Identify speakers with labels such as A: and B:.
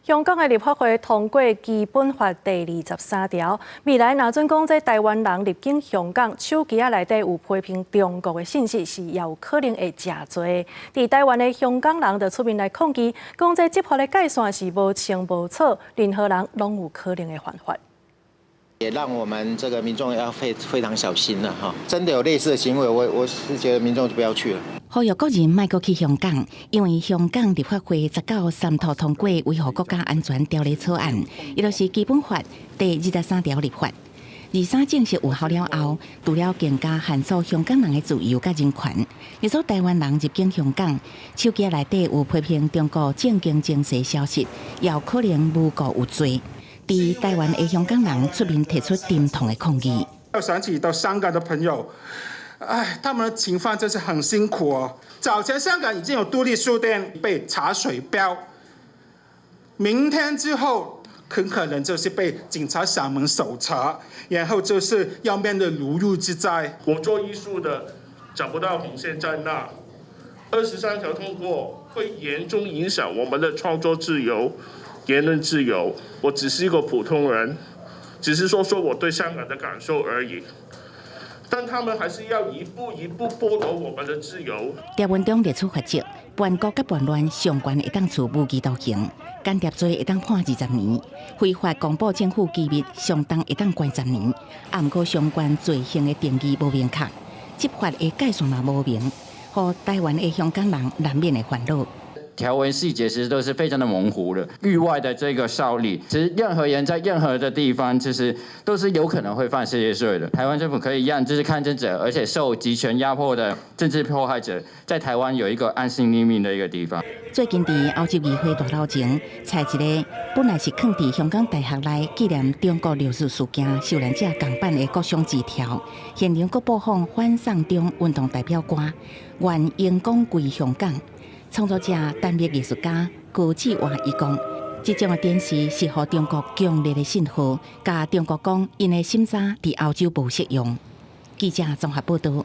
A: 香港的立法會通過基本法第二十三條，未來若準講這台灣人入境香港，手機仔內底有批評中國的信息，是有可能會食罪。佇台灣的香港人就出面來抗議，講這執法的界線是無清無楚，任何人攏有可能會犯法。
B: 也讓我們這個民眾要非非常小心了哈！真的有類似的行為，我是覺得民眾就不要去了。
C: 呼籲國人莫閣去香港，因為香港立法會十九三讀通過維護國家安全條例草案，伊就是基本法第二十三條立法。二三正式有效了後，除了更加限縮香港人的自由佮人權，若說台灣人入境香港，手機內底有批評中國政經情勢消息，有可能誣告有罪。佇台灣的香港人出面提出沉痛的抗議。
D: 要想起到香港的朋友，唉，他們的情況真是很辛苦哦。早前香港已經有獨立書店被查水表，明天之後很可能就是被警察上門搜查，然後就是要面對牢獄之災。
E: 我做藝術的找不到紅線在哪，二十三條通過會嚴重影響我們的創作自由、言論自由。我只是一個普通人，只是說說我對香港的感受而已。但他們還是要一步一步剝奪我們的自由。
C: 條文中列出罰則，叛國佮叛亂上懸會當處無期徒刑，間諜罪會當判20年，非法公布政府機密上重會當關十年。啊，毋過相關罪行的定義無明確，執法的界線嘛無明，予台灣的香港人難免會煩惱。
F: 條文細節其實都是非常的模糊的，域外的這個效力，其實任何人在任何的地方，其實都是有可能會犯這些罪的。台灣政府可以讓這些抗爭者，而且受極權壓迫的政治迫害者，在台灣有一個安身立命的一個地方。
C: 最近佇歐洲議會大樓前，採一个本來是囥佇香港大學內紀念中國六四事件受難者仝版的國殤之柱，現場閣播放反送中運動代表歌《願榮光歸香港》。創作者丹麥藝術家高志華伊講，這種的展示是予中國強烈的信號，共中國講𪜶的審查佇歐洲無適用。記者綜合報導。